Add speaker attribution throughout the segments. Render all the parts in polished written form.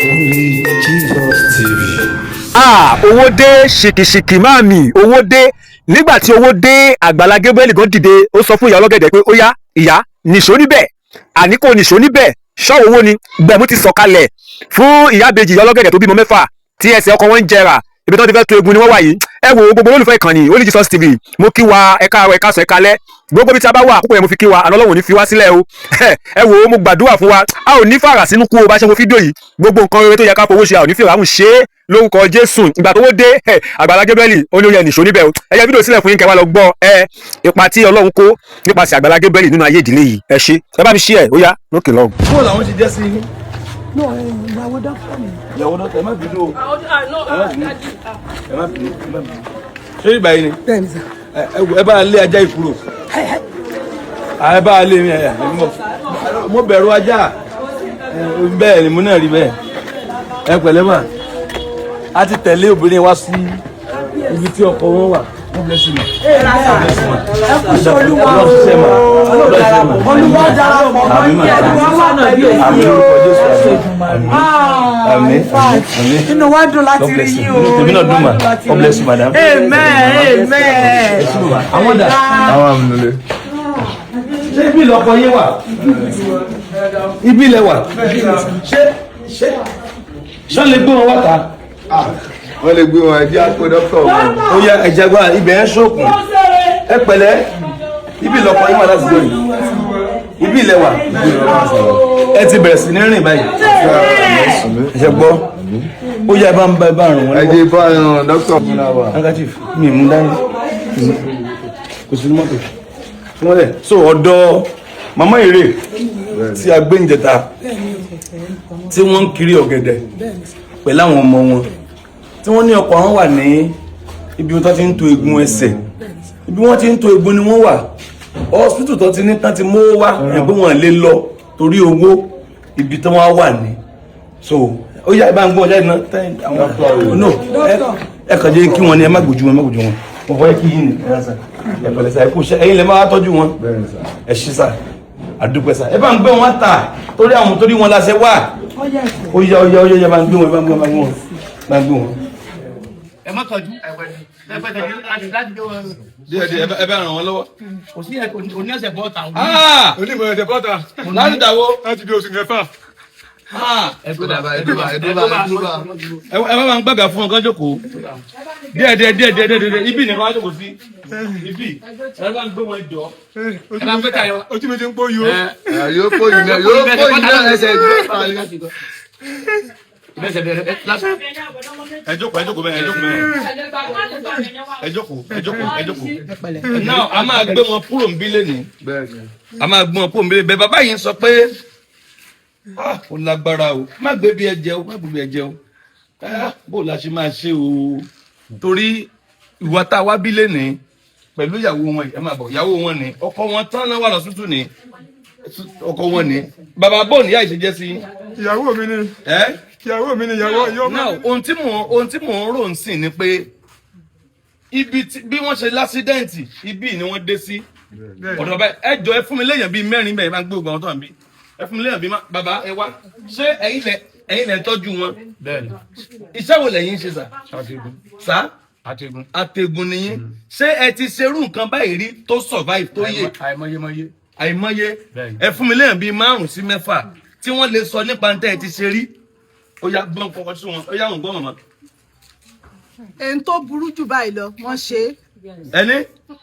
Speaker 1: Only Jesus TV.
Speaker 2: Ah, owó dé ṣìkìṣìkì máa mì. Owó dé. Nígbà tí owó dé, Àgbàlá Gabriel gan dìde, ó sọ fún ìyá ọlọ́gẹ̀dẹ̀ pé ó yá, ìyá, nìṣó níbẹ̀, àní kò nìṣó níbẹ̀. Ṣọ́ owó ni gbẹ̀mú ti sọ̀kalẹ̀ fún ìyá ìbejì, ìyá ọlọ́gẹ̀dẹ̀ tó bímọ 6 tí ẹsẹ̀ ọkọ wọn ń jẹrà. Ibi tí wọ́n ti fẹ́ to egun ni wọ́n wà yìí. Ẹ wo gbogbo olólùfẹ́ ìkànnì Only Jesus TV, mo kí wa, ẹ káàárọ̀, ẹ káàsán, ẹ káalẹ́, gbogbo ibi tí a bá wà. Àkókò yẹn mo fi kí wa. Àná Ọlọ́run ò ní fi wá sílẹ̀ o. Ẹ wo, mo gbàdúrà fún wa, a ò ní fàrà sínú kú o. Bá ṣe wo fídíò yìí, gbogbo nǹkan rere tó yẹ ká fowó ṣe, a ò ní fìràhùn ṣe é lórúkọ Jésù. Ìgbà tó wó dé, Àgbàlá Gabriel ó ní ó yẹ nìṣó níbẹ̀ o. Ẹ yẹ fídíò sílẹ̀ fún yín, kẹ́ wá lọ gbọ́ ẹ ipa tí Ọlọ́run kó nípasẹ̀ Àgbàlá Gabriel nínú ayé ìdílé yìí. Ẹ ṣe, ẹ bá mi ṣí ẹ, ó yá lókè lọ́hùn.
Speaker 3: Bó làwọn ṣe jẹ́ sí yín?
Speaker 4: No, ìyàwó dókítà mi.
Speaker 3: Ìyàwó dọ́tà, ẹ má bínú o, ẹ má bínú, ẹ má bínú, ẹ má bínú. Ṣé ìgbà yìí ni?
Speaker 4: Bẹ́ẹ̀ni sà.
Speaker 3: Ẹ bá lé ajá yìí kúrò. Ẹ bá lé mi. Ẹ mo bẹ̀rù ajá. Bẹ́ẹ̀ ni mo náà rí bẹ́ẹ̀. Ẹ pẹ̀lẹ́ mà. A ti tẹ̀lé obìnrin wá sí ibi tí ọkọ wọn wà. God bless you, ma. God bless you, ma.
Speaker 4: Ẹ kú sí Olúwa o.
Speaker 3: Ọlọ́run ṣiṣẹ́ ma. Ọlọ́run ṣiṣẹ́ ma.
Speaker 4: Olúwa darapọ̀ mọ́.
Speaker 3: Àmín mà.
Speaker 4: Olúwa wà pẹ̀lú
Speaker 3: Àmín
Speaker 4: yín o.
Speaker 3: lórúkọ Jésù. Àmín. Àmín. Àmín.
Speaker 4: Inú wa dùn láti
Speaker 3: God
Speaker 4: rí
Speaker 3: bless you.
Speaker 4: yín o.
Speaker 3: Tèmi náà dùn mà. God bless you, madam.
Speaker 4: Amen, amen.
Speaker 3: Àwọn dà?
Speaker 5: Àwọn àmì.
Speaker 3: Ṣé ibi lọkọ yín wà? Ibi lẹ wà? Ṣé lè gbé wọn wá ta?
Speaker 5: Wọ́n lè gbé wọn, ẹjẹ́ àpò dókítà wọn.
Speaker 3: Ó yá, ẹ̀jẹ̀ gba ibẹ̀ ẹ̀ ṣókun. Ẹ pẹ̀lẹ́. Ibi lọkọ yín wà láti gbé yìí? Ibi lẹ wà? Ẹ ti bẹ̀rẹ̀ sí ní rìn báyìí. Ẹ ṣe gbọ́. Ó yá, ẹ bá ń bá ẹ bá rìn wọn lọ́wọ́.
Speaker 5: Ẹjẹ́ bá dókítà fún wa.
Speaker 3: Handkerchief mi mú dání, kò sí ní mọ́tò fún wọn lẹ̀. So ọ̀dọ̀ màmá èrè tí a gbé ń jẹta, tí wọ́n ń kiri ọ̀gẹ̀dẹ̀ pẹ̀lú àwọn ọmọ wọn, tí wọ́n ní ọkọ àwọn wà ní ibi wọ́n ti ń to egun ẹsẹ̀, ibi wọ́n ti ń to egun ni wọ́n wà. Hospital tó ti ní tán ti mówó wá ẹ̀ pé wọ́n lè lọ torí owó ibi tí wọ́n wà ní. So ó yá, ibà ń gbọ́ jáde náà tẹ́ àwọn no. Ẹ kàn jẹ́ kí wọ́n ní ẹ má gbójú wọn, ẹ má gbójú wọn. Mo fẹ́ kí yín ní ẹ rà sà. Ẹ pẹ̀lẹ́ sà, ẹ kú iṣẹ́. Ẹ̀yin lè máa tọ́jú wọn. Ẹ ṣí sà, àdúpẹ́ sà. Ẹ bá ń gbé wọn ta torí àwọn torí wọn láṣẹ wà. Ó yá, ó yá, ó yá, ẹ bá ń gbé wọn, ẹ bá ń gbé wọn, ẹ bá ń gbé wọn, ẹ bá ń gbé wọn.
Speaker 6: Ẹ má kọjú ẹ pẹ tẹjú láti gbé wọn.
Speaker 3: Díẹ̀ díẹ̀, ẹ bá ràn wọn lọ́wọ́.
Speaker 6: Kò sí ẹ kò ní ẹsẹ̀ bọ́ta.
Speaker 7: Onímọ̀ ẹ̀jẹ̀ bọ́ta.
Speaker 3: Láti dàwó.
Speaker 7: Láti bí oṣù 6.
Speaker 5: Ẹ dúró bá, ẹ dúró bá, ẹ dúró bá, ẹ dúró bá.
Speaker 3: Ẹ bá máa ń gbàgà fún wọn kán jókòó. Díẹ̀ díẹ̀ díẹ̀ díẹ̀ díẹ̀ díẹ̀. Ibi nìkan wá jókòó sí ibi. Ẹ bá ń gbé wọn jọ.
Speaker 6: Ẹ bá ń gbé tayọ.
Speaker 7: Ojú mi ti ń pò yìí o.
Speaker 5: Yóò kó yìí náà, yóò kó yìí náà, ẹsẹ̀ ìgbẹ́.
Speaker 6: Bẹ́sẹ̀ bẹ̀rẹ̀ lásán.
Speaker 3: Ẹ jókòó, ẹ jókòó bẹ́ẹ̀, ẹ jókòó bẹ́ẹ̀, ẹ jókòó, ẹ jókòó, ẹ jókòó. Náà a máa gbé wọn kúrò níbí lẹ́nìí. A máa gbé wọn kúrò níbí bẹ́ẹ̀. Bàbá yìí ń sọ pé, ah, ó lágbára o. Má gbé bí ẹ jẹ o, má gbé bí ẹ jẹ o. Ah, bó la ṣe máa ṣe o? Torí ìwà tá a wá bí lẹ́nìí pẹ̀lú ìyàwó wọn, ẹ máa bọ̀. Ìyàwó wọn ni, ọkọ wọn tán náà wà lọ́sítù ni, ọkọ wọn ni. Bàbá, bò ní ìyá ìṣe jẹ́ sí?
Speaker 7: Ìyàwó mi ni.
Speaker 3: Ẹ.
Speaker 7: Ìyàwó mi ni, ìyàwó ìyàwó mi.
Speaker 3: Now, ohun tí mò ń rò ń sìn ni pé ibi tí bí wọ́n ṣe l'accident, ibi ni wọ́n dé sí ọ̀dọ̀ bàbá. Ẹ jọ, ẹ fún mi léèyàn bíi 4 bẹ́ẹ̀. Máa ń gbé ogun àwọn tó wà níbí. Ẹ fún mi léèyàn bíi bàbá, ẹ wá. Ṣé ẹ̀yin lẹ ń tọ́jú wọn?
Speaker 6: Bẹ́ẹ̀ni.
Speaker 3: Iṣẹ́ wo lẹ̀yin ń ṣe sà?
Speaker 6: Àtẹ̀gùn.
Speaker 3: Sà?
Speaker 6: Àtẹ̀gùn.
Speaker 3: Àtẹ̀gùn nìyí. Ṣé ẹ ti ṣerú nǹkan báyìí rí tó survive, tó yè?
Speaker 6: Àìmọye mọye.
Speaker 3: Àìmọye.
Speaker 6: Bẹ́ẹ̀ni.
Speaker 3: Ẹ fún mi léèyàn bíi 5 sí 6 tí wọ́n lè sọ nípa ntẹ́ ẹ ti ṣe rí. Ó yá, gbọ́n kọ́kọ́ sí wọn. Ó yá, wọn gbọ́ màmá.
Speaker 4: Èyí tó burú jù báyìí lọ, wọ́n ṣe é.
Speaker 3: Ẹni?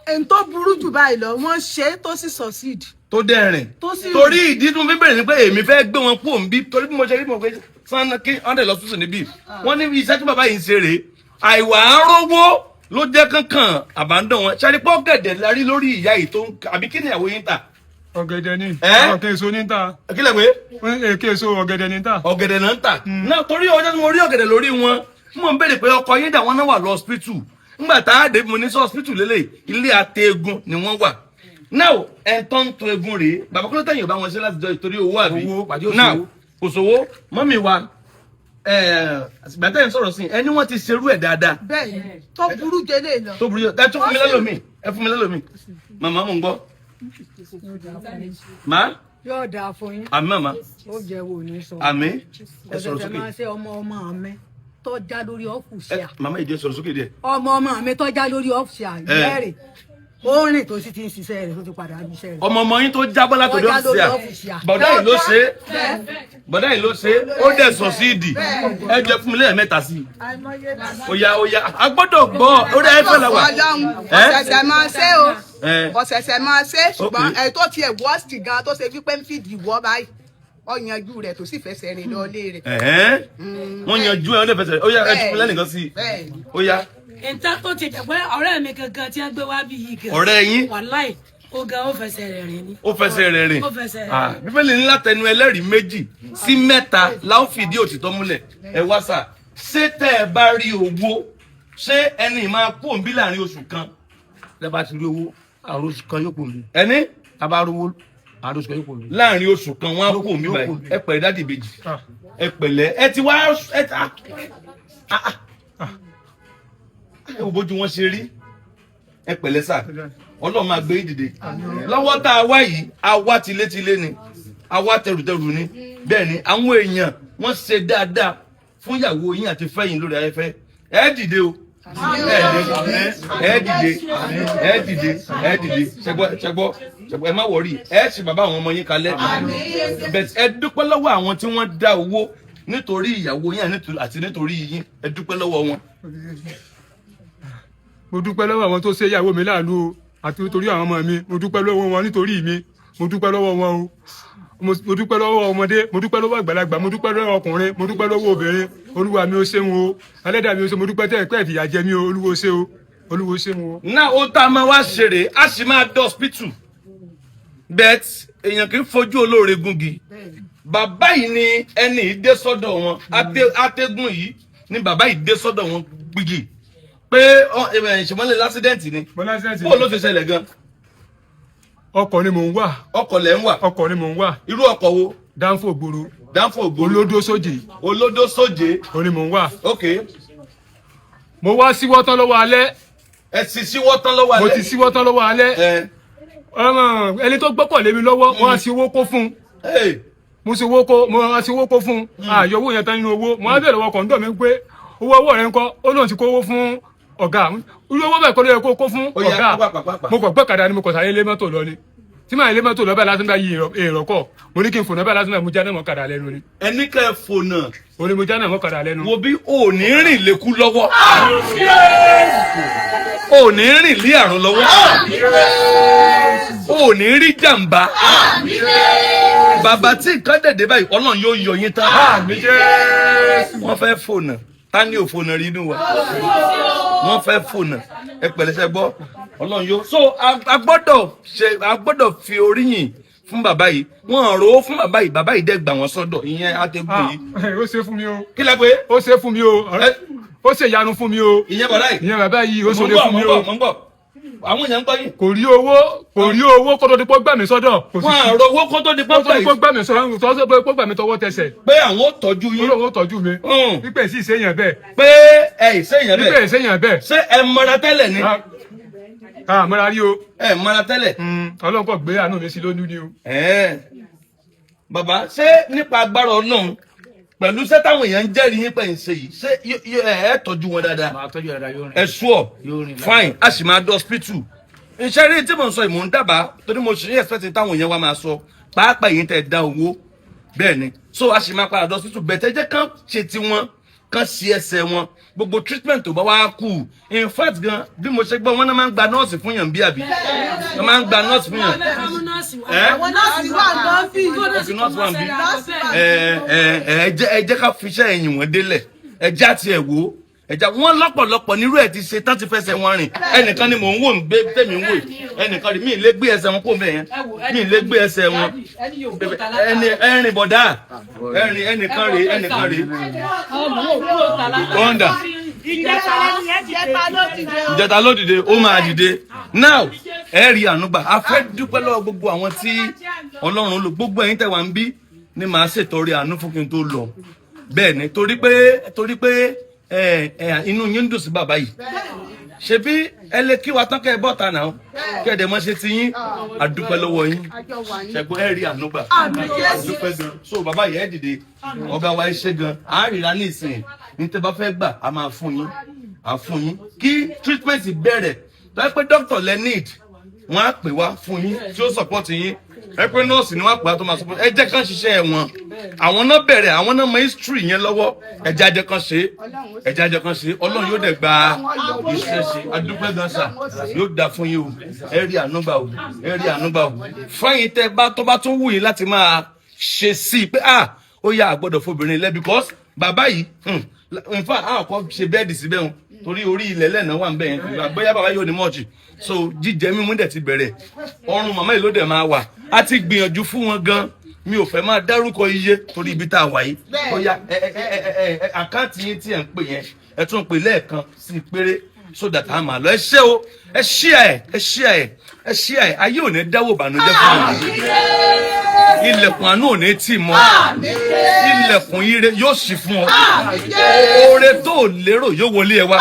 Speaker 4: Èyí tó burú jù báyìí lọ, wọ́n ṣe é tó sì succeed.
Speaker 3: Tó dẹ́rìn.
Speaker 4: Tó sì.
Speaker 3: Torí ìdí tí mo fi bẹ̀rẹ̀ ni pé èmi fẹ́ gbé wọn kúrò níbí, torí bí mo ṣe rí mo pé sanni kí wọ́n dẹ̀ lọ sùsù níbí. Wọ́n ní iṣẹ́ tí bàbá yìí ń ṣe rèé, àìwà arówó ló jẹ́ kankan àbádọ́ wọn. Ṣáà ní pọ́ gẹ̀dẹ̀ la rí lórí ìyá yìí tó ń àbí kí ni ìyàwó yín tà?
Speaker 7: Ọ̀gẹ̀dẹ̀ ni.
Speaker 3: Ẹ́?
Speaker 7: Ọ̀kẹ́ èso ní ta.
Speaker 3: Kí lẹ pé?
Speaker 7: Èké èso ọ̀gẹ̀dẹ̀ ní ta.
Speaker 3: Ọ̀gẹ̀dẹ̀ náà ń tà náà. Torí ọjọ́ tí mo rí ọ̀gẹ̀dẹ̀ lórí wọn, mo ń béèrè pé ọkọ yín dà? Wọ́n náà wà lọ hospital. Ńgbà tá a dé, mo ní sọ hospital lélẹ̀, ilé àtẹ̀gùn ni wọ́n wà now. Ẹ̀ tó ń to egun rèé. Bàbá, kúló tẹ̀yìn ò bá wọn ṣe láti jọ ìtorí owó àbí?
Speaker 6: Owó, pàdé òṣòwò.
Speaker 3: Now kò sówó. Mọ́mì wa, gbàtẹ́ ń sọ̀rọ̀ sí ẹni wọ́n ti ṣerú ẹ̀ dáadáa.
Speaker 4: Bẹ́ẹ̀ni, tó burú jẹ lè lọ.
Speaker 3: Tó burú jẹ. Ẹ tún fún mi lẹ́lòmíì, ẹ fún mi lẹ́lòmíì. Màmá, mò ń gbọ́. Má
Speaker 8: Yóò dáa fún yín.
Speaker 3: Àmín màmá.
Speaker 8: Ó jẹ wo ní sọ.
Speaker 3: Àmín. Ẹ sọ̀rọ̀
Speaker 8: Ọ̀sẹ̀sẹ̀
Speaker 3: sókè.
Speaker 8: máa ṣe ọmọ ọmọ mi tó já lórí ọ́fùsì
Speaker 3: Ẹ
Speaker 8: à.
Speaker 3: màmá ìdí, ẹ sọ̀rọ̀ sókè díẹ̀.
Speaker 8: Ọmọ ọmọ mi tó já lórí ọ́fùsì à ìbéèrè. Ó rìn tó sì ti ń ṣiṣẹ́ rẹ̀, tó ti padà bí iṣẹ́ rẹ̀.
Speaker 3: Ọmọ ọmọ yín tó jábọ́ látòdì
Speaker 8: Tó já lórí
Speaker 3: ọ́fíìsì
Speaker 8: ọ́fíìsì
Speaker 3: à
Speaker 8: à.
Speaker 3: Bọ̀dá yìí ló ṣe é, bọ̀dá yìí ló ṣe é, ó dẹ̀ sọ sí ìdì. Ẹ jẹ́ fún mi lẹ́ẹ̀mẹ́ta sí i. Ó yá, ó yá, a gbọ́dọ̀ gbọ́ orí ayéfẹ́ la wà.
Speaker 4: Ọlọ́run,
Speaker 3: Ẹ?
Speaker 4: ọ̀sẹ̀sẹ̀ máa ṣe o.
Speaker 3: Ẹ.
Speaker 4: Ọ̀sẹ̀sẹ̀ máa ṣe, ṣùgbọ́n
Speaker 3: Ok.
Speaker 4: ẹ̀ tó tiẹ̀ wọ́ọ̀sì gan tó ṣe wípé ń fìdí wọ́ báyìí, ó yanjú rẹ̀ tó sì fẹsẹ̀ rìn lọ ilé rẹ̀.
Speaker 3: Ẹ̀hẹ́n. Wọ́n yanjú ẹ̀, ó lè fẹsẹ̀. Ó yá, ẹ tún fún lẹ́nìkan sí i.
Speaker 4: Bẹ́ẹ̀ni.
Speaker 3: Ó yá.
Speaker 9: Nta tó ti jẹ pé ọ̀rẹ́ mi gangan tí wọ́n gbé wá bí yìí gan.
Speaker 3: Ọ̀rẹ́ yín?
Speaker 9: Wàláì, ó gan, ó fẹsẹ̀ rẹ̀ rìn ni.
Speaker 3: Ó fẹsẹ̀ rẹ̀ rìn.
Speaker 9: Ó fẹsẹ̀ rẹ̀
Speaker 3: Ah,
Speaker 9: rìn.
Speaker 3: Bíbélì ní látẹnu ẹlẹ́rìí méjì sí mẹ́ta la ó fìdí òtítọ́ múlẹ̀. Ẹ wá sà, ṣé tẹ́ ẹ bá rí owó, ṣé ẹni máa kú òǹbí láàrin oṣù kan?
Speaker 6: Tẹ́ bá ti rí owó, àrùn oṣù kan yóò pò mí.
Speaker 3: Ẹni?
Speaker 6: Tá bá rówó, àrùn oṣù kan yóò pò mí.
Speaker 3: Láàrin oṣù kan, wọn á kú òǹbí
Speaker 6: Yóò
Speaker 3: báyìí.
Speaker 6: kú òǹbí.
Speaker 3: Ẹ pẹ̀lẹ́, daddy ìbejì, ẹ pẹ̀lẹ́. Ẹ ti wá ẹ ta ẹ wò bójú wọn ṣe rí. Ẹ pẹ̀lẹ́ sà, Ọlọ́run máa gbé yín dìde. Lọ́wọ́ tá a wá yìí, a wá tilétilé ni, a wá tẹrùtẹrù ni. Bẹ́ẹ̀ ni àwọn èèyàn wọ́n ṣe dáadáa fún ìyàwó yín àti fẹ́yìn lórí ayẹfẹ́. Ẹ dìde o, ẹ dìde, ẹ dìde, ẹ dìde. Ṣẹgbọ́, ṣẹgbọ́, ṣẹgbọ́. Ẹ má worry, ẹ ṣe bàbá àwọn ọmọ yín kalẹ̀. Bẹ́ẹ̀, ẹ dúpẹ́ lọ́wọ́ àwọn tí wọ́n dá owó nítorí ìyàwó yín àti nítorí yín. Ẹ dúpẹ́ lọ́wọ́ wọn.
Speaker 7: Mo dúpẹ́ lọ́wọ́ àwọn tó ṣe ìyàwó mi láàánú o, àti nítorí àwọn ọmọ mi. Mo dúpẹ́ lọ́wọ́ wọn nítorí mi. Mo dúpẹ́ lọ́wọ́ wọn o. Mo dúpẹ́ lọ́wọ́ ọmọdé, mo dúpẹ́ lọ́wọ́ àgbàlagbà, mo dúpẹ́ lọ́wọ́ ọkùnrin, mo dúpẹ́ lọ́wọ́ obìnrin. Olúwa mi, ó ṣeun o. Ẹlẹ́dàá mi, ó ṣe. Mo dúpẹ́ tẹ́ ẹ̀ pẹ́ ìfìyà jẹ mí o. Olúwo ṣe o, Olúwo ṣeun o.
Speaker 3: Náà ó tá a máa wá ṣeré, a sì máa dé hospital, but èèyàn kì í fojú olóore gúngi. Bàbá yìí ni ẹni yìí dé sọ́dọ̀ wọn. Atẹ́gùn yìí ni bàbá yìí dé sọ́dọ̀ wọn gbígi pé ìṣẹ̀mọ́lẹ̀ l'accident ni.
Speaker 7: Mo l'accident.
Speaker 3: Bó ló ṣe ṣẹlẹ̀ gan?
Speaker 7: Ọkọ̀ ni mò ń wà.
Speaker 3: Ọkọ̀ lẹ̀ ń wà?
Speaker 7: Ọkọ̀ ni mò ń wà.
Speaker 3: Irú ọkọ̀ wo?
Speaker 7: Dánfò gbòòrò.
Speaker 3: Dánfò gbòòrò.
Speaker 7: Olódó sójì.
Speaker 3: Olódó sóje.
Speaker 7: Ó ní mò ń wà.
Speaker 3: Ok.
Speaker 7: Mo wá síwọ́ tán lọ́wọ́ alẹ́.
Speaker 3: Ẹ sì síwọ́ tán lọ́wọ́ alẹ́.
Speaker 7: Mo ti síwọ́ tán lọ́wọ́ alẹ́.
Speaker 3: Ẹ.
Speaker 7: Ọmọ ẹni tó gbọ́kọ̀ lé mi lọ́wọ́, wọ́n á sí owó kó fún un.
Speaker 3: Hey.
Speaker 7: Mo ṣe owó kó, mo á sí owó kó fún un. Àyọ owó yẹn tán nínú owó. Mo á bẹ̀rẹ̀ lọ́wọ́ kọ̀ǹdọ̀ mi pé owó ọwọ́ rẹ̀ ń kọ́. Ó lóun ti kó owó fún ọ̀gá. Irú owó bẹ́ẹ̀ kọ́ ló yẹ kó kó fún
Speaker 3: Ó yá,
Speaker 7: ọ̀gá.
Speaker 3: pápá, pápá.
Speaker 7: Mo kàn gbọ́kadà ni, mo kàn sáré lé mọ́tò lọ ni. Tí màá lé mọ́tò lọ bẹ́ẹ̀ lásán bá yí èrò kọ̀. Mo ní kí n fònà bẹ́ẹ̀ lásán bá mo já náà mọ́kadà lẹ́nu ni.
Speaker 3: Ẹni kẹ́ ẹ fònà.
Speaker 7: Ó ní mo já náà mọ́kadà lẹ́nu.
Speaker 3: Wo bí ò ní rìn lékú lọ́wọ́, ò ní rìn lé àrùn lọ́wọ́, ò ní rí jàǹbá. Bàbá tí nǹkan dẹ̀dẹ̀ báyìí, Ọlọ́run yóò yọ yín tán.
Speaker 7: Àmín Jésù.
Speaker 3: Wọ́n fẹ́ fònà. Ta ni ò fònà rí inú wa? Wọ́n fẹ́ fònà. Ẹ pẹ̀lẹ́sẹ̀ gbọ́, Ọlọ́run yóò so a gbọ́dọ̀ ṣe, a gbọ́dọ̀ fi oríyìn fún bàbá yìí. Wọ́n rò ó fún bàbá yìí, bàbá yìí dẹ̀ gbà wọ́n sọ́dọ̀. Ìyẹn atẹ́gùn yìí.
Speaker 7: Ah, ó ṣe fún mi o.
Speaker 3: Kí lẹ pé?
Speaker 7: Ó ṣe fún mi o. Ó ṣe ìyanu fún mi o.
Speaker 3: Ìyẹn bàbá yìí.
Speaker 7: Ìyẹn bàbá yìí, ó
Speaker 3: Mo ń
Speaker 7: ṣòro
Speaker 3: bọ̀,
Speaker 7: fún
Speaker 3: mo
Speaker 7: mi
Speaker 3: ń
Speaker 7: o.
Speaker 3: bọ̀, mo ń bọ̀. Àwọn èèyàn ń gbọ́ yín.
Speaker 7: Kò rí owó, kò rí owó kó tó di pọ́ gbà mí sọ́dọ̀. Kò sí.
Speaker 3: Wọ́n àrò owó kó tó di
Speaker 7: kó tó
Speaker 3: pọ́pọ́
Speaker 7: di pọ́
Speaker 3: yìí
Speaker 7: gbà mí sọ́dọ̀, tó sọ pé pọ́ gbà mí tọwọ́ tẹsẹ̀.
Speaker 3: Pé àwọn ó tọ́jú yín.
Speaker 7: Ó lóun ó tọ́jú mi. Pípẹ́ sí ìṣèyàn bẹ́ẹ̀.
Speaker 3: Pé ẹ ìṣèyàn
Speaker 7: Pípẹ́
Speaker 3: bẹ́ẹ̀.
Speaker 7: ìṣèyàn bẹ́ẹ̀.
Speaker 3: Ṣé ẹ mọra tẹ́lẹ̀ ni?
Speaker 7: Ah, mọ́ra rí o.
Speaker 3: Ẹ mọra tẹ́lẹ̀.
Speaker 7: Ọlọ́run kò gbé àánú mi sí lónìí ni o.
Speaker 3: Ẹ̀ẹ́n. Bàbá, ṣé nípa agbára Ọlọ́run pẹ̀lú iṣẹ́ táwọn èèyàn ń jẹ́rìí yín pẹ̀ ń ṣe yìí, ṣé ẹ tọ́jú wọn dáadáa?
Speaker 6: Máa tọ́jú dáadáa, yóò rìn.
Speaker 3: Ẹ sure?
Speaker 6: Yóò rìn.
Speaker 3: Fine, a sì máa dé hospital. Iṣẹ́ rí tí mò ń sọ yìí, mò ń dábàá torí mo ṣe ní expect táwọn èèyàn wa máa sọ, pàápàá èyí tẹ́ dá owó. Bẹ́ẹ̀ ni, so a sì máa padà dé hospital bẹ̀tẹ̀. Jẹ́ kán ṣe tiwọn, kán sí ẹsẹ̀ wọn, gbogbo treatment tó bá wá kù. In fact gan, bí mo ṣe gbọ́, wọn náà máa ń gba nọ́ọ̀sì fún yàn bí àbí wọ́n máa ń gba nọ́ọ̀sì fún yàn. Ẹ́?
Speaker 4: Àwọn nọ́ọ̀sì wà gan fi.
Speaker 3: Òfin nọ́ọ̀sì wà ń bí. Ẹ ẹ ẹ jẹ́ ká fi iṣẹ́ ẹ̀yìn wọn délẹ̀. Ẹ já tiẹ̀ wò ó. Ẹ já wọn lọ́pọ̀lọpọ̀ nírú ẹ̀ ti ṣe tán ti fẹsẹ̀ wọn rìn. Ẹnìkan ni mò ń wò ń gbé tèmi ń wò yìí. Ẹnìkan rí mi ì lè gbé ẹsẹ̀ wọn kó bẹ̀ yẹn, mi ì lè gbé ẹsẹ̀ wọn. Ẹni ẹrin bọ̀dá ẹrin, ẹnìkan rèé, ẹnìkan rèé. Wọ́ndà.
Speaker 4: Ìjẹta ló ti dé o.
Speaker 3: Ìjẹta ló dìde, ó máa dìde now. Ẹ rí ànúgbà. A fẹ́ dúpẹ́ lọ́wọ́ gbogbo àwọn tí Ọlọ́run lò. Gbogbo ẹ̀yin tẹ́ wà ń bí ni màá ṣètọrẹ àánú fún kí n tó lọ. Bẹ́ẹ̀ ni, torí pé ẹ ẹ inú yín ń dùn sí bàbá yìí. Ṣebí ẹ lè kí wa tán kẹ́ ẹ bọ́ta náà, kẹ́ ẹ dẹ̀ mọ́ ṣe ti yín. Àdúpẹ́ lọ́wọ́ yín. Ṣẹ̀gbọ́n, ẹ rí àánú gbà. Àdúpẹ́ gan. So bàbá yẹn, ẹ dìde. Ọ̀gá wa, ẹ ṣe gan. À ń ríra ní ìsìn ní tẹ́ bá fẹ́ gbà, a máa fún yín, à fún yín kí treatment bẹ̀rẹ̀. Tó yẹ pé doctor lẹ need, wọ́n á pè wá fún yín tí ó support yín. Ẹ pé nọ́ọ̀sì ni wọ́n á pè wá tó máa support. Ẹ jẹ́ kán ṣiṣẹ́ wọn. Àwọn náà bẹ̀rẹ̀, àwọn náà mọ history yẹn lọ́wọ́. Ẹ jẹ́ ajẹ́ kan ṣe, ẹ jẹ́ ajẹ́ kan ṣe. Ọlọ́run yóò dẹ̀ gba iṣẹ́ ṣe. Adúpẹ́ gan sà, yóò dà fún yín o. Ẹ rí àánú gbà o, ẹ rí àánú gbà o. Fẹ́yìn tẹ bá tó bá tún wù yín láti máa ṣe sí i pé, ah, ó yà àgbọ́dọ̀ fobìnrin lẹ́, because bàbá yìí, in fact, a kò ṣe bed síbẹ̀ wọn torí orí ilẹ̀ lẹ́nà wà ń bẹ̀ yẹn. Bóyá bàbá yóò ní mọ́ọ̀chì, so jíjẹ mímú dẹ̀ ti bẹ̀rẹ̀. Ọrùn màmá yìí ló dẹ̀ máa wà. A ti gbìyànjú fún wọn gan. Mi ò fẹ́ máa dárúkọ iye torí ibi tá a wà yìí. Ó yá, ẹ ẹ ẹ ẹ ẹ account yín tí ẹ ń pè yẹn, ẹ tún pè lẹ́ẹ̀kan sí péré so that a máa lọ. Ẹ ṣé o, ẹ ṣí ẹ, ẹ ṣí ẹ, ẹ ṣí ẹ. Ayé ò ní dáwọ́ ìbànújẹ́ fún mi. Ilẹ̀kùn àánú ò ní tì mọ́. Ilẹ̀kùn ire yóò ṣí fún ọ. Oore tó lérò yóò wọlé ẹ wá.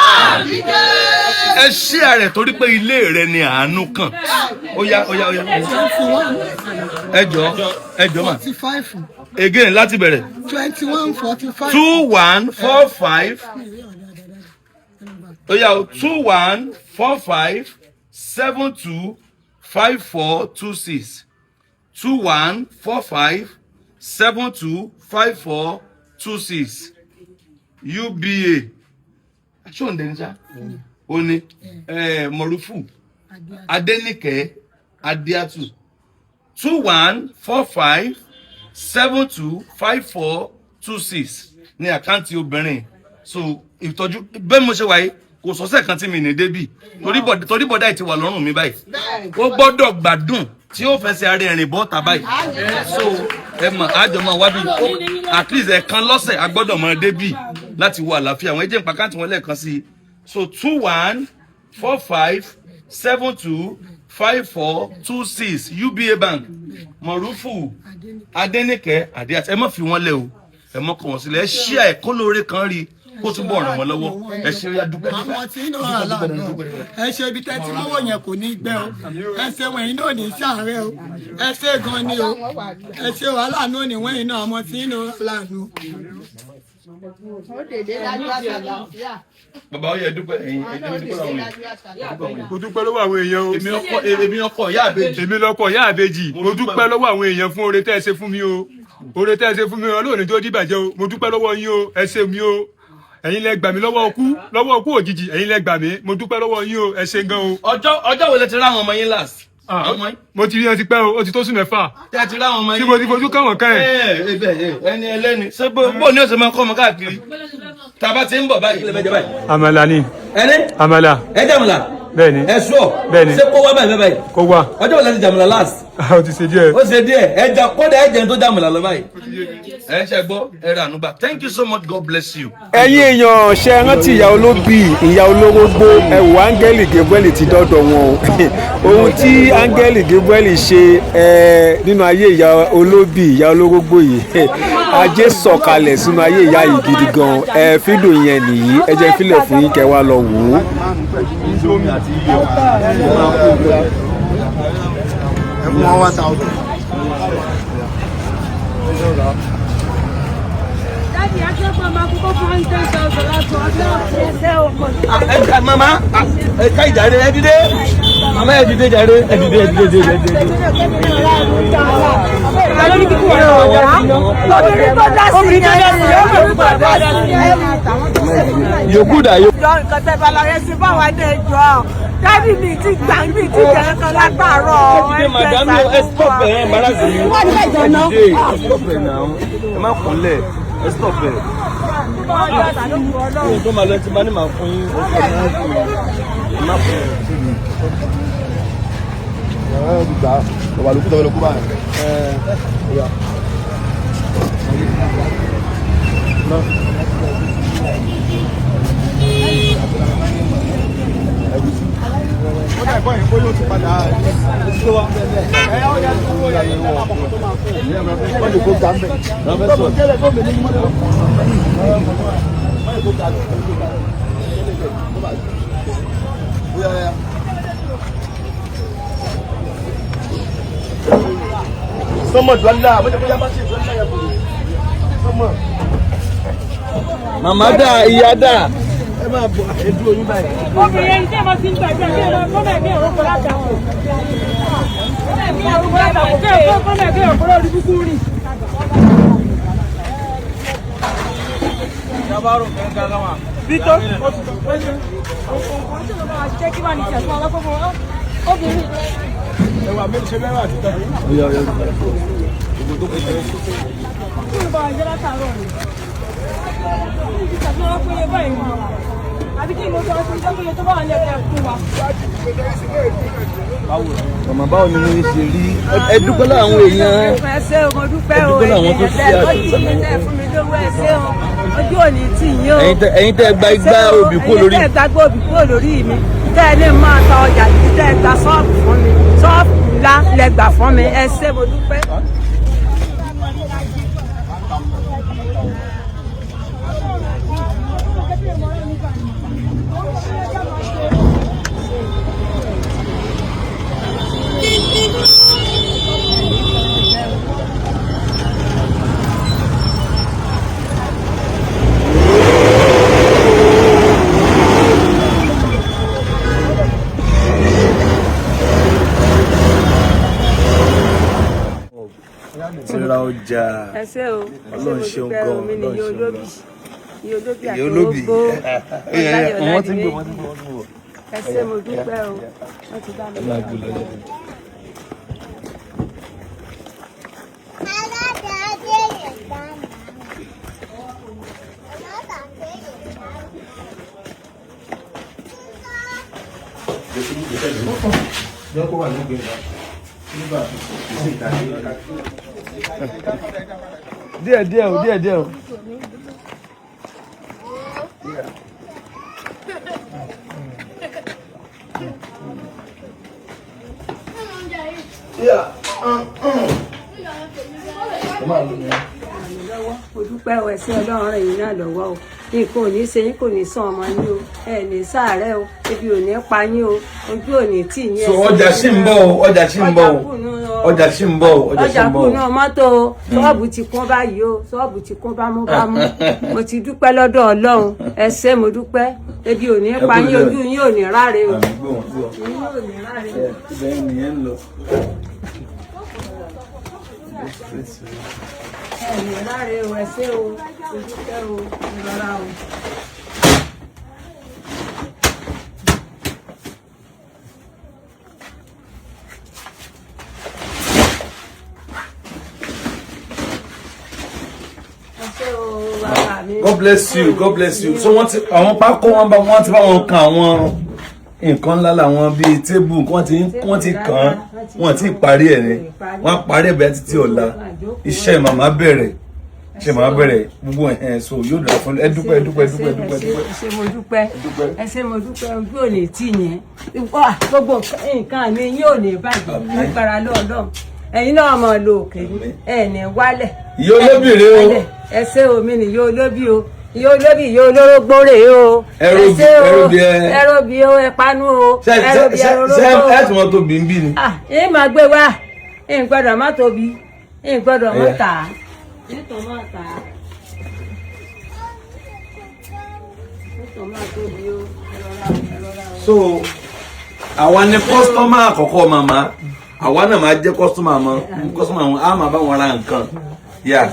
Speaker 3: Ẹ ṣí ẹ torí pé ilé rẹ ni àánú kàn. Ó yá, ó yá, ó yá. Ẹ jọ, ẹ jọ mà.
Speaker 10: 45.
Speaker 3: Again, láti bẹ̀rẹ̀.
Speaker 10: 21 45.
Speaker 3: 2145. Ó yá o, 2145725426, 2145725426, UBA. Ṣé òun dẹni sá ó ní Mọ̀rúfù Adéníkẹ́ Adéátù, 2145725426 ní account obìnrin. So ìtọ́jú bẹ́ẹ̀ mo ṣe wáyé, kò sọ́sẹ̀ kan tí mi ní débì torí bọ̀dá yìí ti wà lọ́rùn mi báyìí. Ó gbọ́dọ̀ gbádùn tí ó fẹsẹ̀ ara ẹ̀rìn bọ́ta báyìí. So ẹ mọ̀, àjọ máa wá bí at least ẹ̀kan lọ́sẹ̀. A gbọ́dọ̀ máa débì láti wo àlàáfíà àwọn. Ẹ jẹ́ n pa account wọn lẹ́ẹ̀kan sí i. So 2145725426, UBA Bank, Mọ̀rúfù Adẹ́nìkẹ́ Adéàtì. Ẹ má fi wọ́n lẹ̀ o, ẹ mọ́ kọ̀ wọ́n sílẹ̀. Ẹ ṣí ẹ̀ kó lóore kan rí kó túbọ̀ ràn wọ́n lọ́wọ́. Ẹ ṣe, ó yá, dúpẹ́.
Speaker 10: Àwọn tí ń rà láàánú, ẹ ṣe. Ibi tẹ́tí mọ́wọ́ yẹn kò ní gbẹ o. Ẹ ṣe, wọ̀nyí náà ní sàárẹ̀ o. Ẹ ṣe gan ni o. Ẹ ṣe, wàhálà náà ní wọ́n yìí náà. Ọmọ tí ń rà láàánú.
Speaker 4: Ó dèdè lájú àtàlàáfíà.
Speaker 3: Bàbá, ó yẹ dúpẹ́. Ẹ̀yin ẹ̀yin dúpẹ́ lọ́wọ́ yẹn.
Speaker 7: Mo dúpẹ́ lọ́wọ́ àwọn èèyàn o.
Speaker 3: Èmi ọkọ, èmi ọkọ ìyá àbèjì.
Speaker 7: Èmi lọkọ ìyá àbèjì. Mo dúpẹ́ lọ́wọ́ àwọn èèyàn fún oore tẹ́ ẹ ṣe fún mi o. Oore tẹ́ ẹ ṣe fún mi o, Ọlọ́run tó dìbàjẹ́ o. Mo dúpẹ́ lọ́wọ́ yín o. Ẹ ṣé mi o. Ẹ̀yin lẹ gbà mí lọ́wọ́ ọkú, lọ́wọ́ ọkú òjijì. Ẹ̀yin lẹ gbà mí. Mo dúpẹ́ lọ́wọ́ yín o. Ẹ ṣé gan o.
Speaker 3: Ọjọ́ wo lẹ ti ráwọn ọmọ yín last?
Speaker 7: Mo ti rí ẹ ti pẹ́ o. Ó ti tó sùn 6
Speaker 3: Tẹ́ ẹ ti ráwọn ọmọ yín.
Speaker 7: tí mo ti fojú kàn wọ́n kàn ẹ̀.
Speaker 3: Ẹ ẹ ẹni ẹlẹ́ni ṣé bó ní ọ̀sẹ̀ máa kọ́ ọmọ káàkiri tá a bá ti ń bọ̀ báyìí, kí lè fẹ́ jẹ báyìí?
Speaker 7: Àmàlà ni.
Speaker 11: Ẹni?
Speaker 7: Àmàlà.
Speaker 11: Ẹ jàmùlà?
Speaker 7: Bẹ́ẹ̀ni.
Speaker 11: Ẹ sọ?
Speaker 7: Bẹ́ẹ̀ni.
Speaker 11: Ṣé kó wá báyìí báyìí?
Speaker 7: Kó wá.
Speaker 11: Ọjọ́ wo lẹ ti jàmùlà last?
Speaker 7: Ó ti ṣe díẹ̀.
Speaker 11: Ó ṣe díẹ̀. Ẹ jà kódà, ẹ jẹun tó jàmùlà lọ báyìí.
Speaker 3: Ẹ ṣe gbọ́, ẹ rà ànúgbà. Thank you so much, God bless you.
Speaker 2: Ẹ̀yin èèyàn, ṣe rántí ìyá olóbì, ìyá olórógbó? Ẹ̀wò, áńgẹ́lì Gabriel ti dọ́dọ̀ wọn o. Ohun tí áńgẹ́lì Gabriel ṣe nínú ayé ìyá olóbì, ìyá olórógbó yìí, ajé sọ̀kalẹ̀ sínú ayé ìyá yìí gidi gan. Ẹ fídíò yẹn nìyí, ẹ jẹ́ fílẹ̀ fún yín kẹ́ wá lọ wò ó.
Speaker 5: Ẹ fún wọn 1,000.
Speaker 9: Daddy, akẹ́kọ̀ọ́ máa kókó fún 10,000 láti ọjọ́ ẹsẹ̀ ọkọ̀.
Speaker 11: Ẹ mama, ẹ ká ìjàre, ẹ dìde. Mama, ẹ dìde jàre, ẹ dìde, ẹ dìde, ẹ dìde.
Speaker 9: Obìnrin tó dá sí ni ẹ tó dá sí ni.
Speaker 11: Yòókù dà yó.
Speaker 4: Jọ, nǹkan tẹ́ bá lọ rẹ sí báwa ní ẹjọ́. Daddy, mi ti gbà, mi ti jẹ́ kan látàárọ̀.
Speaker 11: Ẹ dìde, madam, ẹ stop ẹ, ẹ embarrass mi. Ẹ dìde, ẹ stop ẹ náà. Ẹ má kúnlẹ̀, ẹ stop ẹ. Ohun tó máa lọ ti máa ní màá fún yín. Ẹ má kúnlẹ̀.
Speaker 5: Ẹ gbà ọ̀wà lókù tó fẹ́ lọ kú báyìí. Ẹ yà. Ó dà ìbọn yìí bóyá ó ti padà. Wọ́n lè kó ga mbẹ̀. Tẹ́lẹ̀ tó mi ní mọ́tò. Wọ́n lè kó ga mbẹ̀. Sọmọ dọ́là mọ́jọ́ bá ṣe dọ́là yẹn kò sọmọ.
Speaker 11: Màmá dà, ìyá dà.
Speaker 5: Ẹ máa bọ̀ ẹdú oyún báyìí.
Speaker 9: Obìnrin ẹni tí ẹ máa ti ń gbàgbé kí ẹ máa kọ́mẹ̀ bí ẹ̀rọ kọ́ látàkùn. Kọ́mẹ̀ bí ẹ̀rọ kọ́ látàkùn. Kọ́mẹ̀ bí ẹ̀rọ kọ́ lórí kúkú rìn.
Speaker 11: Peter.
Speaker 5: Ẹwà mi ṣe mẹ́wàá ti tán.
Speaker 11: Gbogbo tó kù jẹ́. Màmá, báwo ni mo ṣe rí? Ẹ dúpẹ́ lọ́wọ́ àwọn èèyàn.
Speaker 8: Ẹ ṣé o, mo dúpẹ́ o.
Speaker 11: Ẹ dúpẹ́ lọ́wọ́ àwọn tó ṣe
Speaker 8: Ẹ̀yin tẹ́ tọ́jú mi, tẹ́ fún mi lówó, ẹ ṣé o. Ojú ò ní tì yín o.
Speaker 11: Ẹ̀yin tẹ́ gba igbá obì kúrò lórí.
Speaker 8: Ẹ̀yin tẹ́ gba igbá obì kúrò lórí mi. Tẹ́ ẹ ní máa ta ọjà yìí, tẹ́ ẹ gba ṣọ́ọ̀bù fún mi. Ṣọ́ọ̀bù ńlá lẹ gbà fún mi. Ẹ ṣé, mo dúpẹ́.
Speaker 3: Ti ra ọjà.
Speaker 8: Ẹ ṣé o.
Speaker 3: Ọlọ́run ṣeun gan,
Speaker 8: Ọlọ́run
Speaker 3: Ọlọ́run
Speaker 8: ṣeun.
Speaker 3: ṣeun gan.
Speaker 8: Ìyá olóbì
Speaker 3: Ìyá
Speaker 8: àti
Speaker 3: olóbì.
Speaker 8: orógbó.
Speaker 3: Wọ́n ti ń gbé, wọ́n ti ń gbé, wọ́n ti ń bọ̀.
Speaker 8: Ẹ ṣé, mo dúpẹ́ o. Wọ́n ti bá mi.
Speaker 3: Ẹ máa gbé lọ lẹ́nu.
Speaker 11: Díẹ̀ díẹ̀ o, díẹ̀ díẹ̀ o.
Speaker 8: Mo dúpẹ́ o, ẹ ṣé, Ọlọ́run ràn yín náà lọ́wọ́ o. Nǹkan ò ní ṣe yín, kò ní sàn ọmọ yín o. Ẹ ní ṣàárẹ̀ o, ebi ò ní pa yín o, ojú ò ní tì yín. Ẹ
Speaker 3: So
Speaker 8: ṣé.
Speaker 3: ọjà ṣì ń bọ̀ o, ọjà ṣì ń bọ̀ o, ọjà ṣì ń bọ̀ o, ọjà ṣì
Speaker 8: Ọjà
Speaker 3: ń bọ̀
Speaker 8: kù
Speaker 3: o.
Speaker 8: náà mọ́tò o. Ṣọ́ọ̀bù ti kún báyìí o, ṣọ́ọ̀bù ti kún bámúbámú. Mo ti dúpẹ́ lọ́dọ̀ Ọlọ́run. Ẹ ṣé, mo dúpẹ́. Ebi ò ní
Speaker 3: Ẹ
Speaker 8: pa
Speaker 3: kú
Speaker 8: yín,
Speaker 3: ilé.
Speaker 8: ojú yín ò ní ráre o.
Speaker 3: Àmì gbé wọn, gbé wọn.
Speaker 8: Ojú yín ò ní ráre o.
Speaker 3: Ibẹ̀ nìyẹn ń lọ.
Speaker 8: Ẹ ní ráre o, ẹ ṣé o, mo dúpẹ́ o, ìrọ̀rà o. Ẹ ṣé o, bàbá mi.
Speaker 3: God bless you, God bless you. So wọ́n ti àwọn pákó, wọ́n bá wọ́n ti bá wọn kan àwọn nǹkan ńlá làwọn bíi tébù, wọ́n ti kàn án, wọ́n ti parí ẹ̀ ni. Wọ́n á parí ẹ̀ bẹ́ẹ̀ títí ọ̀la. Iṣẹ́ màmá bẹ̀rẹ̀, iṣẹ́ màmá bẹ̀rẹ̀ gbogbo ẹ̀, so yóò dára fún ẹ. Dúpẹ́, dúpẹ́, dúpẹ́, dúpẹ́, dúpẹ́.
Speaker 8: Ẹ ṣé, mo dúpẹ́. Ẹ ṣé, mo dúpẹ́. Ojú ò ní tì yín. Wá, gbogbo nǹkan mi yín ò ní bàjẹ́ lágbára lọ́ọ̀lọ́ọ̀. Ẹ̀yin náà mọ̀ lò òkè ní ẹ̀ ní wálẹ̀.
Speaker 3: Ìyá olóbì rèé o.
Speaker 8: Ẹ ṣé o, mi ni ìyá olóbì o, ìyá olóbì, ìyá olórógbó rèé o.
Speaker 3: Ẹrọbì,
Speaker 8: Ẹ ṣé o,
Speaker 3: ẹrọbì ẹ.
Speaker 8: Ẹrọbì o, ẹ panu o.
Speaker 3: Ṣé
Speaker 8: Ẹrọbì,
Speaker 3: ṣé
Speaker 8: ẹrọrógbó
Speaker 3: ṣé
Speaker 8: o.
Speaker 3: ẹ tún wọn tó bí ń bí ni?
Speaker 8: Ah, yín máa gbé wá, yín gbọ́dọ̀ má tóbi, yín gbọ́dọ̀ má
Speaker 3: Ẹ̀yà.
Speaker 8: tà á. Nítorí má tà á. Nítorí má tóbi o, ẹ rọra o, ẹ rọra o.
Speaker 3: So àwa ni customer àkọ́kọ́ màmá. Àwa náà máa jẹ́ customer mọ́ customer wọn, á máa bá wọn ra nǹkan. Yà,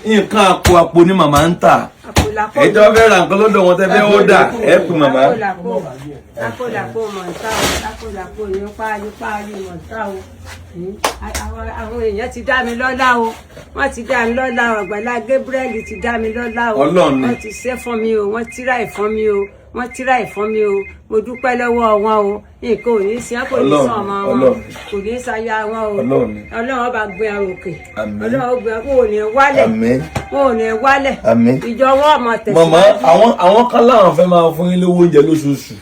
Speaker 3: nǹkan àpò àpò ni màmá ń tà.
Speaker 8: Àpòlàpò.
Speaker 3: Èyí tí wọ́n fẹ́ ra nǹkan lọ́dọ̀ wọn, tẹ́ fẹ́ order, ẹ pè màmá.
Speaker 8: Àpòlàpò, àpòlàpò mọ̀ntá o, àpòlàpò yín páálí páálí mọ̀ntá o. Àwọn èèyàn ti dá mi lọ́lá o, wọ́n ti dá mi lọ́lá o. Àgbàlá Gabriel ti dá mi lọ́lá o.
Speaker 3: Ọlọ́run ni.
Speaker 8: Wọ́n ti ṣe fún mi o, wọ́n tíra ẹ̀ fún mi o, wọ́n tíra ẹ̀ fún mi o. Mo dúpẹ́ lọ́wọ́ wọn o. Nǹkan ò ní ṣe é, kò ní
Speaker 3: Ọlọ́run
Speaker 8: sàn ọmọ wọn,
Speaker 3: Ọlọ́run.
Speaker 8: kò ní ṣaya wọn o.
Speaker 3: Ọlọ́run ni.
Speaker 8: Ọlọ́run ọba gbé àwọn òkè.
Speaker 3: Àmín.
Speaker 8: Ọlọ́run ó gbé wọn, ò ní wálẹ̀.
Speaker 3: Àmín.
Speaker 8: Wọn ò ní wálẹ̀.
Speaker 3: Àmín.
Speaker 8: Ìjọ wọn ọmọ tẹ̀síwájú.
Speaker 3: Màmá, àwọn kan láwọn fẹ́ máa fún yín lówó oúnjẹ lóṣooṣù,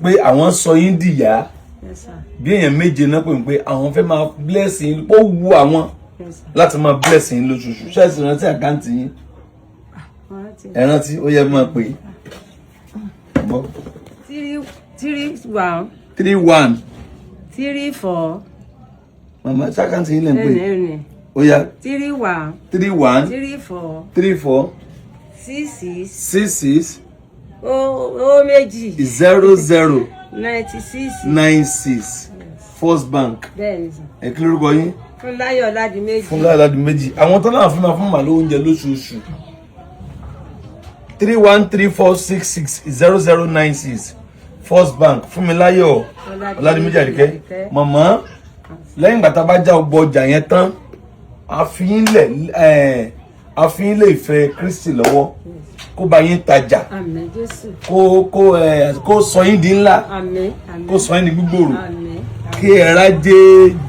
Speaker 3: pé àwọn sọ yín dìyà.
Speaker 8: Yes, sir.
Speaker 3: Bí èèyàn méje náà pè mí pé àwọn fẹ́ máa bless yín, ó wu àwọn
Speaker 8: Yes, sir.
Speaker 3: láti máa bless yín lóṣooṣù. Ṣé ẹ sì rántí account yín? Ẹ rántí? Ó yẹ máa pè é.
Speaker 8: 3 3 1.
Speaker 3: 3 1.
Speaker 8: 3 4.
Speaker 3: Màmá, ṣé account yín lè ń pè?
Speaker 8: Ẹnì ẹnì.
Speaker 3: Ó yá.
Speaker 8: 31
Speaker 3: 31
Speaker 8: 34
Speaker 3: 34
Speaker 8: 66
Speaker 3: 66
Speaker 8: ó 2
Speaker 3: 00
Speaker 8: 96.
Speaker 3: 96, First Bank.
Speaker 8: Bẹ́ẹ̀ ni sà.
Speaker 3: Ẹ kí lórúkọ yín?
Speaker 8: Fúnláyọ̀ Ọládìméjì.
Speaker 3: Fúnláyọ̀ Ọládìméjì. Àwọn tó náà fún ma fún màlúù oúnjẹ lóṣooṣù, 3134660096, First Bank, Fúnmiláyọ̀ Ọládìméjì Àríkẹ́. Mọ̀mọ́, lẹ́yìn ìgbà tá a bá já ọgbọ ọjà yẹn tán, àfihàn lè fẹ́ Kristi lọ́wọ́ kó bá yín tajà.
Speaker 8: Àmín Jésù.
Speaker 3: Kó sọ yín di ńlá.
Speaker 8: Àmín, àmín.
Speaker 3: Kó sọ yín di gbígbòòrò.
Speaker 8: Àmín.
Speaker 3: Kí ẹ rájé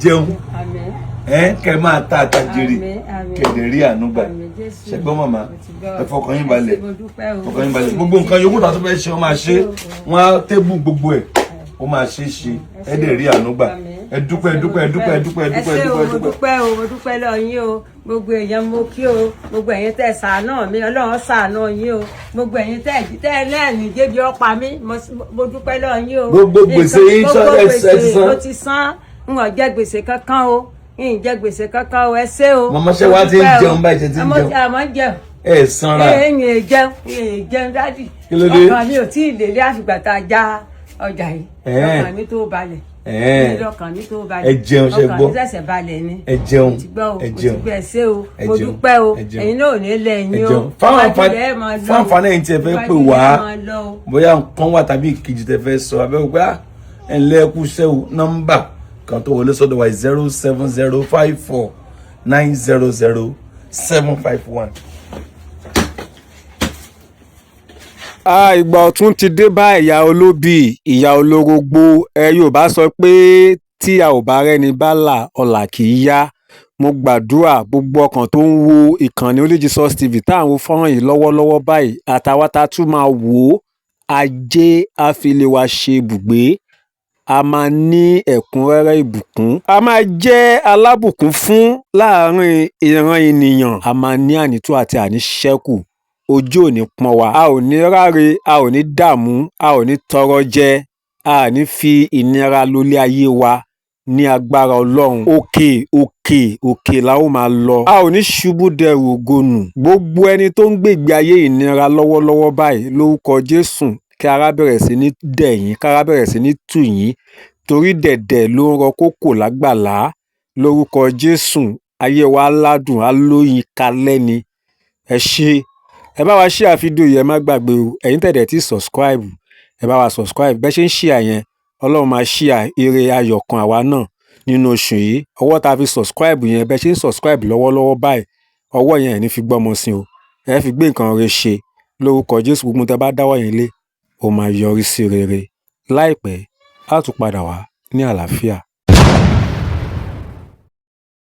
Speaker 3: jẹun.
Speaker 8: Àmín.
Speaker 3: Ẹ kẹ máa ta àtàjèrè.
Speaker 8: Àmín, àmín.
Speaker 3: Kẹdẹ rí àánú gbà.
Speaker 8: Àmín Jésù.
Speaker 3: Ṣẹgbọn màmá?
Speaker 8: Mo ti gbọ́.
Speaker 3: Ẹ fọkàn yín balẹ̀.
Speaker 8: Ẹ ṣé, mo dúpẹ́ o.
Speaker 3: Fọkàn yín balẹ̀. Gbogbo nǹkan yòókù tá a tún fẹ́ ṣe, wọ́n máa ṣe. Wọ́n á tébù gbogbo ẹ̀, ó máa ṣe é ṣe. Ẹ dẹ̀ rí àánú gbà. Ẹ dúpẹ́, ẹ dúpẹ́, ẹ dúpẹ́, ẹ dúpẹ́, ẹ
Speaker 8: Ẹ
Speaker 3: dúpẹ́, ẹ
Speaker 8: ṣé o.
Speaker 3: dúpẹ́, ẹ
Speaker 8: Mo
Speaker 3: dúpẹ́.
Speaker 8: dúpẹ́ o, mo dúpẹ́ lọ yín o. Gbogbo èèyàn mo kí o. Gbogbo ẹ̀yin tẹ́ ṣàánú mi, Ọlọ́run ṣàánú yín o. Gbogbo ẹ̀yin tẹ́ lẹ́ẹ̀ni débi ọ̀pá mi, mo dúpẹ́ lọ yín o.
Speaker 3: Gbogbo gbèsè yín
Speaker 8: Gbogbo
Speaker 3: ẹ ti
Speaker 8: gbèsè
Speaker 3: san?
Speaker 8: mo ti san. N ò jẹ gbèsè kankan o, n ò jẹ gbèsè kankan o. Ẹ ṣé o.
Speaker 3: Màmá, ṣé wàá ti ń
Speaker 8: Mo dúpẹ́ o.
Speaker 3: jẹun báyìí? Ṣé ti ń jẹun?
Speaker 8: Àmọ́ ń jẹun.
Speaker 3: Ẹ sanra.
Speaker 8: Ẹ̀yìn jẹun, ẹ̀yìn jẹun, daddy.
Speaker 3: Kí ló dé?
Speaker 8: Ọkàn mi ò tí ì lélẹ̀ àfìgbà tá a já ọjà yìí. Ọkàn mi tó balẹ̀. Ọkàn mi tó balẹ̀.
Speaker 3: Ẹ jẹun, ṣe
Speaker 8: Ọkàn
Speaker 3: gbọ́?
Speaker 8: mi ṣẹ̀ṣẹ̀ balẹ̀ ni.
Speaker 3: Ẹ jẹun.
Speaker 8: Mo ti gbọ́ o.
Speaker 3: Ẹ
Speaker 8: Mo ti
Speaker 3: jẹun.
Speaker 8: gbọ́. Ẹ ṣé o.
Speaker 3: Ẹ
Speaker 8: Mo
Speaker 3: jẹun.
Speaker 8: dúpẹ́ o.
Speaker 3: Ẹ jẹun.
Speaker 8: Ẹ̀yin náà ò ní lẹ́yìn
Speaker 3: Ẹ
Speaker 8: o.
Speaker 3: jẹun. Fáwọn
Speaker 8: Iwájú
Speaker 3: àǹfààní
Speaker 8: lẹ máa lọ.
Speaker 3: fún àǹfààní ẹ̀yin tí ẹ fẹ́ pè
Speaker 8: Iwájú
Speaker 3: wá,
Speaker 8: lẹ máa lọ o.
Speaker 3: bóyá nǹkan wà tàbí ìkejì tẹ fẹ́ sọ abẹ́ pé ẹ ǹlẹ́ kú iṣẹ́ o, nọ́mbà kan tó wọlé sọ́dọ̀ wa, 07054900751.
Speaker 2: Ah, ìgbà ọ̀tun ti dé bá ìyá olóbì, ìyá olórógbó. Ẹ Yorùbá sọ pé tí a ò bá rẹ́ni bá là, ọlà kì í yá. Mo gbàdúrà, gbogbo ọkàn tó ń wo ìkànnì Only Jesus TV tá à ń wo fọ́nrán yìí lọ́wọ́lọ́wọ́ báyìí, àtàwọn tá a tún máa wò ó, ajé á fi lè wa ṣe ibùgbé. A máa ní ẹ̀kúnrẹ́rẹ́ ìbùkún, a máa jẹ́ alábùkún fún láàrin ìran ènìyàn, a máa ní ànító àti àníṣẹ́kù. Ojú ò ní pọ́n wa, a ò ní ráre, a ò ní dààmú, a ò ní tọrọ jẹ, a ní fi ìnira lólé ayé wa. Ní agbára Ọlọ́run, òkè òkè òkè la ó máa lọ, a ò ní ṣubú dẹrù ògo nù. Gbogbo ẹni tó ń gbègbè ayé ìnira lọ́wọ́lọ́wọ́ báyìí, lórúkọ Jésù, kí ara bẹ̀rẹ̀ sí ní dẹ̀ yín, kára bẹ̀rẹ̀ sí ní tù yín, torí dẹ̀dẹ̀ ló ń rọ kókò lágbàlá. Lórúkọ Jésù, ayé wa á ládùn, á lóyin kalẹ́ ni. Ẹ ṣé. Ẹ bá wa share fídíò yìí, ẹ má gbàgbé o. Ẹ̀yin tẹ̀dẹ̀ tí subscribe, ẹ bá wa subscribe. Bẹ́ẹ̀ ṣe ń share yẹn, Ọlọ́run máa share ire ayọ̀ kan àwa náà nínú oṣù yìí. Ọwọ́ tá a fi subscribe yẹn, bẹ́ẹ̀ ṣe ń subscribe lọ́wọ́lọ́wọ́ báyìí, ọwọ́ yẹn ẹ̀ ní fi gbọ́mọ sí o, ẹ fi gbé nǹkan rere ṣe. Lórúkọ Jésù, gbogbo tẹ́ bá dáwọ́ yẹn lé, ó máa yọrí sí rere láìpẹ́. Á tún padà wá ní àlàáfíà.